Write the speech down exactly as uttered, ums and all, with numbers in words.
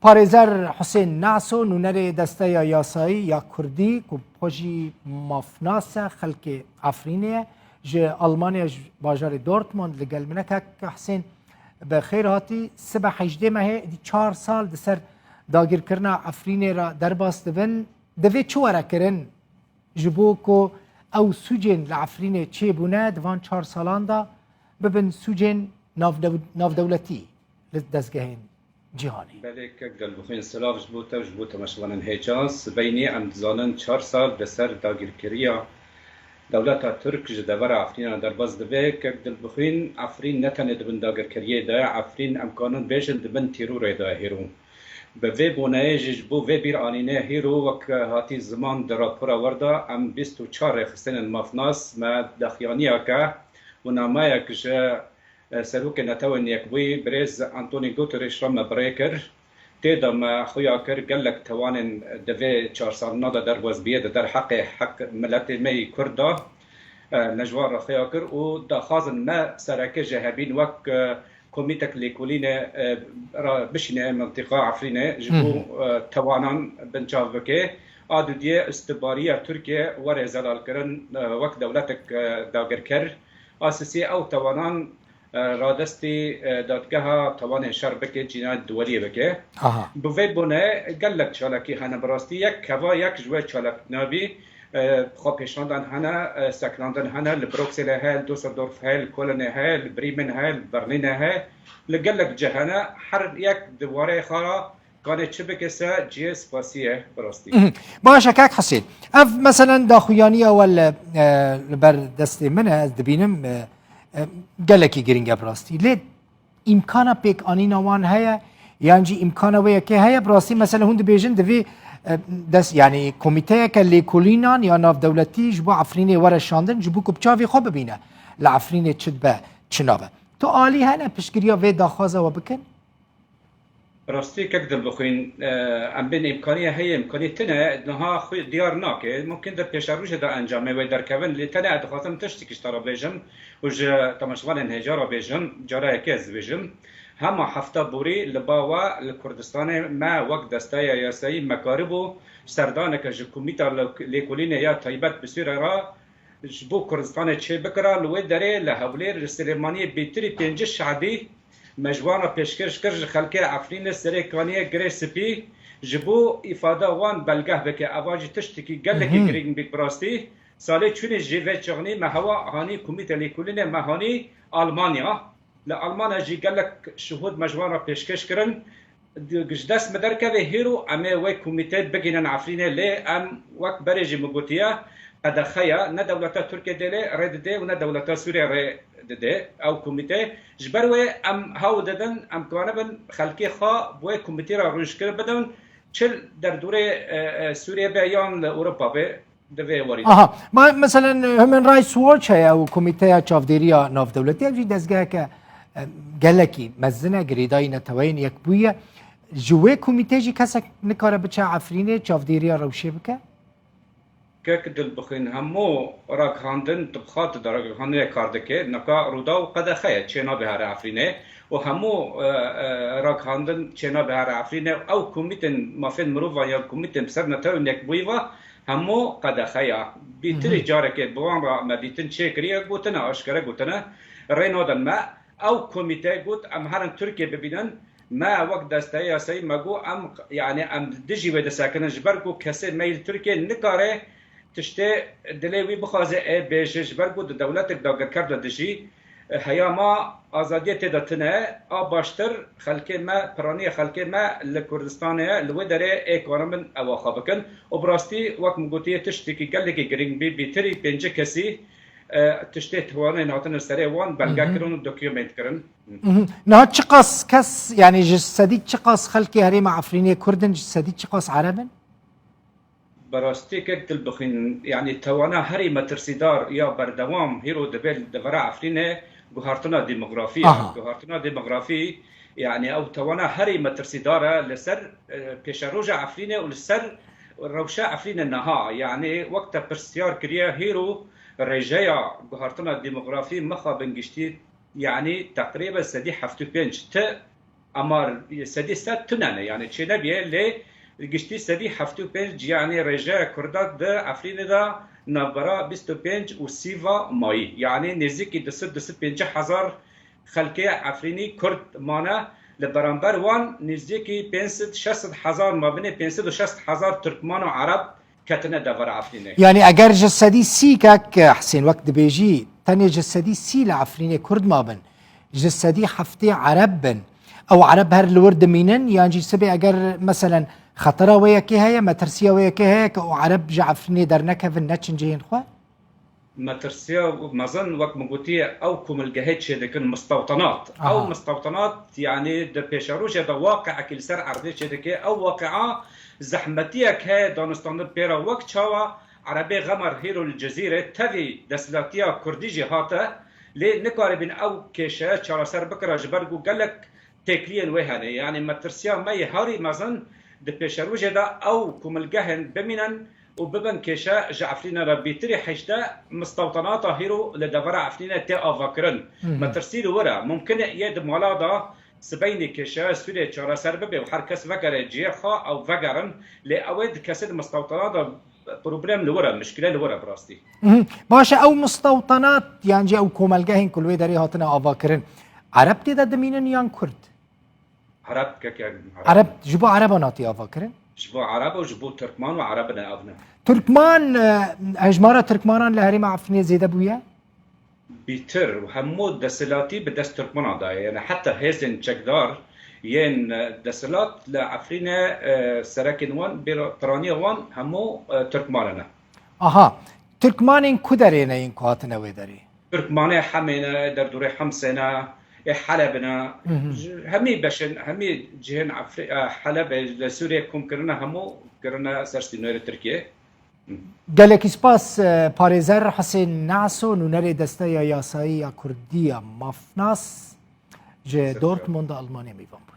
Parêzer Husên Naso, nûnerê Desteya Yasayî ya Kurdî, ku xwe jî mafnas e, xelkê Efrînê ye, ji Almanya, ji bajarê Dortmund li gel min e. Kek Husên, bi xêr hatî. Sibe hejdê mehê, êdî çar sal di ser dagirkirina Efrînê re derbas dibin. Divê çi were kirin? Ji bo ku ew sûcên li Efrînê çêbûne di van çar salan de bibin sûcên navdew-, navdewletî li dezgehên cîhanê. Belê, kek Dilbixwîn, silav ji bo te û ji bo temaşevanên hêja. Sibeyî em dizanin çar sal li ser dagirkeriya dewleta Tirk ji devera Efrîna derbas dibe. Kek Dilbixwîn, Efrîn ne tenê di bin dagirkeriyê de ye, Efrîn em kanin bêjin di bin tîrorê de ye hêro. Bi vê boneyê jî ji bo vê bîranînê hîro wek hatî ziman di rapora we de em bîst û çar rêxistinên mafnas me daxuyaniyeke û nameyek ji, e, Serokê Netewên Yekbûyî birêz Antonî Guterres re me bi rê kir. Tê de me xuya kir gelek tewanên di vê çar salina de derbas bûye di derheqê heq miletê me yî Kurd de, e, me ji wan re xuya kir û daxwazin me sereke ji hebîn wek, e, komîtek lêkolînê, e, ra bişîne mintîqa Efrînê ji bo, e, tewanan binçav bike. A dudiyê, îstibariya Tirkiye were zelalkirin, e, wek dewletek, e, dagirker. A sisê ew tewanan, e, radestî, e, dadgeha tewanên şer bike, cînayet duweriyê bike. Aha. Bi vê bone gelek çalakî hene bi rastî. Yek keva yek ji we çalak nabî. E, xwepêşandan hene, e, sekinandin hene, li Brukselê heye, li Düsseldorf heye, li Kolonê heye, li Brîmen heye, li Berlînê heye, li gelek cih hene, her yek di warê xwe re kanê çi bike se cihê spasî ye bi rastî. Mhm. Baş e, kak Husên. Ev meselen daxuyaniya we li, e, li ber destê min e, ez dibînim, e, e, gelekî giring e bi rastî. Lê îmkana pêkanîna wan heye, yan jî îmkana wê yekê heye? Bi rastî, mesela, hûn dibêjin divê, e, dest, yanî komîteyeke lêkolînan ya navdewletî ji bo Efrînê were şandin, ji bo ku bi çavê xwe bibîne li Efrînê çi dibe, çi nabe. Tu alî hene piştgiriya vê daxwaza we bikin? Bi rastî, kek Dilbixwîn, e, em bên îmkaniye heye, îmkanî tune, niha xwe diyar nake. Mumkin di pêşerojê de encamê wê derkevin, lê tenê ez dixwazim tiştekî ji te re bêjim û ji temaşevanên hêja re bêjim, cara yekê ez dibêjim. Hema hefta borî li ba we li Kurdistanê me wek desteya yasayî me karibû serdaneke ji Komîta Lêkolînê ya Taybet bi Sûrê re ji bo Kurdistanê çêbikira, li wê derê li Hewlêr, li Silêmaniyê bêtirî pêncî şadî me ji wan re pêşkêş kir, ji xelkê Efrînê, Serê Kaniyê, Girê Spî, ji bo îfada wan belgeh bike. Eva jî tiştekî gelekî Mhm. girîng bî bi rastî. Salê çûnê jî vê çaxnî me hewa hanî Komîte Lêkolînê, me hanî Almanya. Li Almanya jî gelek şihûd me ji wan re pêşkêş kirin. Di, ji dest me derkeve hêro em ê wê komîtê bigihînin Efrînê, lê em wek berê jî min gotiye, qedexe ye, ne dewleta Tirkiyê dê lê rê dide û ne dewleta Sûriyê rê dide ew komîtê. Ji ber wê em hewl didin, em kanibin xelkê xwe bi wê komîtê re rûniştkirin bidin, çi li derdorê, e, e, Sûriyê be yan li Ewropa be. Di vê warî de. Aha. Ma, meselen, Human Rights Watch heye û Komîteya Çavdêriya Navdewletî, ev jî dezgeheke, e, gelekî mezin e, girêdayî Neteweyên Yekbûyî ye. Ji wê komîtê jî kesek nikare biçe Efrînê çavdêriya rewşê bike? Kek Dilbixwîn, hemû ragihandin di bi xwe de ragihandinê kar dike. Nika Rûdaw qedexe ye, çê nabe here Efrînê û hemû, e, e, ragihandin çê nabe here Efrînê. Ew komîtên mafên mirovan ya komîtên bi ser Netewên Yekbûyî ve hemû qedexe ya. Bîtirî Mhm. carekê bi wan re me dîtin çêkiriye, gotine, aşkere gotine, rê nadin me. Ew komîte got, em herin Tirkiye bibînin. Me wek desteya yasayî me got, em, yanî em dijî wê disekinin, ji ber ku kesê me yî li Tirkiye nikare tiştê dilê wî bixwaze ê bêje, ji ber ku di dewletek dagirker de dijî. Heya ma azadiyê tê de tune, a baştir xelkê me, piraniya xelkê me li Kurdistanê ye, li wê derê ê karin bin ew axa bikin. Û bi rastî, wek min gotiye, tiştekî gelekî girîng bî, bîtirî pêncî kesî, e, tiştê tewanên hatine serê wan belge Hı hı. kirin û document kirin. Mhm. Niha çiqas kes, yanî ji sedî çiqas xelkê herêma Efrînê Kurd in, ji sedî çiqas Ereb in? Bi rastî kek Dilbixwîn, yanî tewana herî metirsîdar ya berdewam hîro dibe li devera Efrînê guhartina demografî ye. Aha. Guhartina demografî, yanî ew tewana herî metirsîdar e li ser, e, pêşeroja Efrînê û li ser rewşa Efrînê niha. Yanî wek te pirsiyar kiriye, hîro rêjeya guhartina demografî mixabin giştî, yanî teqrîben sedî heftê û pênc ti Amar sedî sed tune ne, yani çênebiye, lê giştî sedî heftê û pênc, yani rêjeya Kurda di Efrînê de navbera bîst û pênc û sî va mayî. Yani nêzîkî du sed, du sed pêncî hezar xelkê Efrînî Kurd mane, li beramber wan nêzîkî pênc sed, şeş sed hezar mabinê pênc sed û şeş sed hezar Tirkman û Ereb ketine devera Efrînê. Yani eger ji sedî sî kek Husên wek dibêjî, tenê ji sedî sî li Efrînê Kurd mabin, ji sedî heftê Ereb bin, ew Ereb her li wir dimînin, yan jî sibê eger meselen xetera wê yekê heye, metirsiya wê yekê heye ku ew Ereb ji Efrînê dernekevin, neçin cihên xwe? Metirsiya mezin, wek min gotiye, ew komilgehê çêdikin, mistewtenat. Aha. Ew mistewtenat, yani di pêşerojê de waqiekî li ser erdê çêdike. Ew waqia zehmetiyek heye danûstandin pê re, wek çawa Erebê Xemer hîro li Cizîrê tevî desthilatiya Kurdî jî hate, lê nikaribîn ew kêşe çareser bikira, ji ber ku gelek têkliyên wê hene. Yani metirsiya me yê herî mezin di pêşerojê de ew komilgehên bimînin û bibin kêşe ji Efrînê re. Bêtirî hejdeh mistewtenata hîro li devera Efrînê tê avakirin. Hı hı. Metirsî li wir e. Mumkin e yê di mala de sibeynê kêşeya Sûriyê çareser bibe û her kes vegere cihê xwe, ew vegerin. Lê ew ê di kesê di mistewtena de problem li wir e, mişkile li wir e bi rastî. Mhm. Baş e, ew mistewtenat yan jî ew komelgehên ku li wê derê hatine avakirin, Ereb tê de dimînin yan Kurd? Ereb, keke Ereb. Ereb, ji bo Ereban hatiye avakirin? Ji bo Ereb û ji bo Tirkman û Ereb ne, ev ne. Tirkman, e, hejmara Tirkmanan li herêma Efrînê zêde bûye? Bîtir, hemû desthilatî bi dest Tirkmanan de ye. Yani heta hêzên çekdar yên, e, desthilat li Efrînê, e, serekên wan, bêra piraniya wan hemû, e, Tirkmanan e. Aha. Tirkmanên ku derê ne yên ku hatine wê derê? Tirkmanê Hemê ne, derdorê Hemsê ne, ê Heleb ne. Hı hı. Ji hemî beşên, hemî cihên Efrî-, e, Helebê li Sûriyê kom kirine, hemû kirine ser sînorê Tirkiyê. Gelekî spas, e, parêzer Husên Naso, nûnerê Desteya Yasayî ya Kurdî ya Mafnas, ji Dortmund a Almanya mêvan bû.